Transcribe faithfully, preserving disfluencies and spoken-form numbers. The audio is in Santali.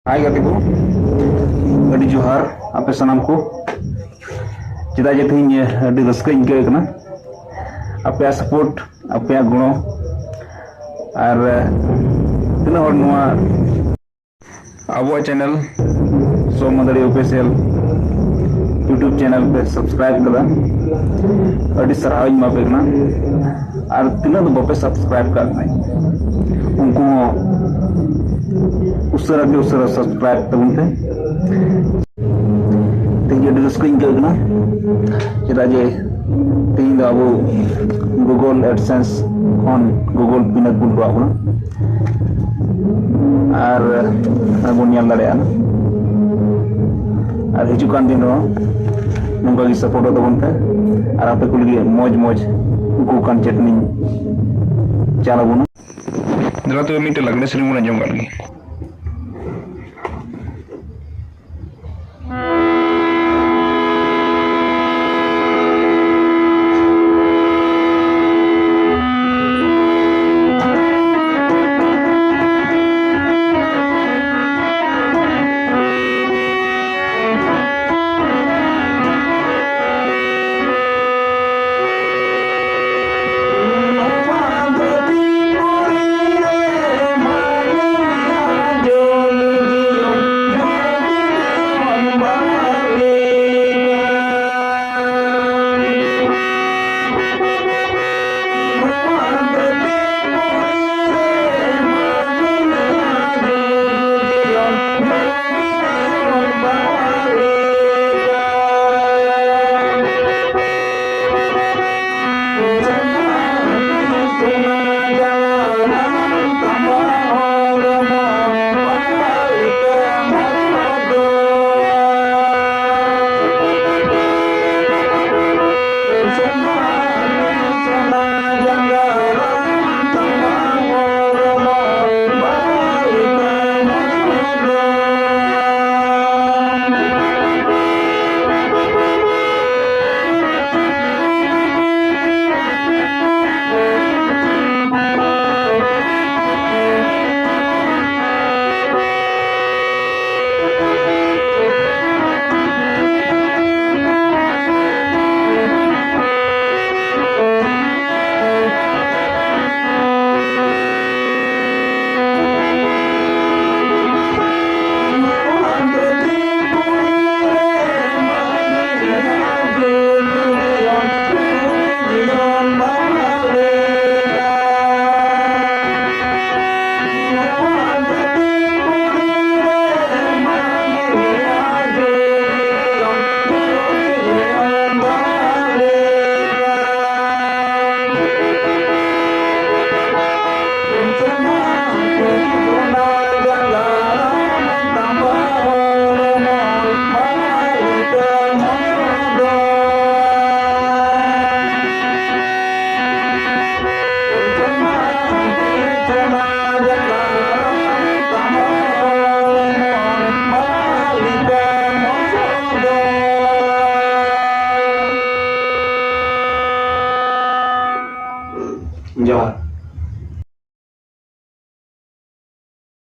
ᱦᱟᱭ ᱜᱟᱛᱮ ᱠᱚ, ᱟᱹᱰᱤ ᱡᱚᱦᱟᱨ ᱟᱯᱮ ᱥᱟᱱᱟᱢ ᱠᱚ᱾ ᱪᱮᱫᱟᱜ ᱡᱮ ᱛᱮᱦᱮᱧ ᱟᱹᱰᱤ ᱨᱟᱹᱥᱠᱟᱹᱧ ᱟᱹᱭᱠᱟᱹᱣ ᱠᱟᱱᱟ, ᱟᱯᱮᱭᱟᱜ ᱥᱟᱯᱳᱨᱴ, ᱟᱯᱮᱭᱟᱜ ᱜᱚᱲᱚ, ᱟᱨ ᱛᱤᱱᱟᱹᱜ ᱦᱚᱲ ᱱᱚᱣᱟ ᱟᱵᱚᱣᱟᱜ ᱪᱮᱱᱮᱞ ᱥᱳ ᱢᱟᱹᱫᱟᱹᱲᱤ ᱚᱯᱷᱤᱥᱤᱭᱟᱞ YouTube ᱪᱮᱱᱮᱞ ᱯᱮ ᱥᱟᱵᱥᱠᱨᱟᱭᱤᱵ ᱠᱟᱫᱟ, ᱟᱹᱰᱤ ᱥᱟᱨᱦᱟᱣ ᱤᱧ ᱮᱢᱟ ᱯᱮ ᱠᱟᱱᱟ᱾ ᱟᱨ ᱛᱤᱱᱟᱹᱜ ᱫᱚ ᱵᱟᱯᱮ ᱥᱟᱵᱥᱠᱨᱟᱭᱤᱵ ᱠᱟᱜ ᱠᱷᱟᱡ, ᱩᱱᱠᱩ ᱦᱚᱸ ᱩᱥᱟᱹᱨᱟ ᱜᱮ ᱩᱥᱟᱹᱨᱟ ᱥᱟᱵᱥᱠᱨᱟᱭᱤᱵ ᱛᱟᱵᱚᱱ ᱯᱮ᱾ ᱛᱮᱦᱮᱧ ᱟᱹᱰᱤ ᱨᱟᱹᱥᱠᱟᱹᱧ ᱟᱹᱭᱠᱟᱹᱣ ᱠᱟᱱᱟ, ᱪᱮᱫᱟᱜ ᱡᱮ ᱛᱮᱦᱮᱧ ᱫᱚ ᱟᱵᱚ Google AdSense ᱠᱷᱚᱱ Google Pinnacle ᱠᱚ ᱮᱢᱟᱜ ᱵᱚᱱᱟ, ᱟᱨ ᱵᱚᱱ ᱧᱮᱞ ᱫᱟᱲᱮᱭᱟᱜᱼᱟ᱾ ᱟᱨ ᱦᱤᱡᱩᱜ ᱠᱟᱱ ᱫᱤᱱ ᱨᱮᱦᱚᱸ ᱱᱚᱝᱠᱟ ᱜᱮ ᱥᱟᱯᱳᱨᱴᱚᱜ ᱛᱟᱵᱚᱱ ᱯᱮ, ᱟᱨ ᱟᱯᱮ ᱠᱚ ᱞᱟᱹᱜᱤᱫ ᱢᱚᱡᱽ ᱢᱚᱡᱽ ᱩᱱᱠᱩ content ᱤᱧ ᱪᱟᱞ ᱟᱵᱚᱱᱟ᱾ ᱫᱮᱞᱟ ᱛᱚᱵᱮ ᱢᱤᱫᱴᱮᱱ ᱞᱟᱜᱽᱲᱮ ᱥᱮᱨᱮᱧ ᱵᱚᱱ ᱟᱸᱡᱚᱢ ᱠᱟᱜ ᱞᱮᱜᱮ᱾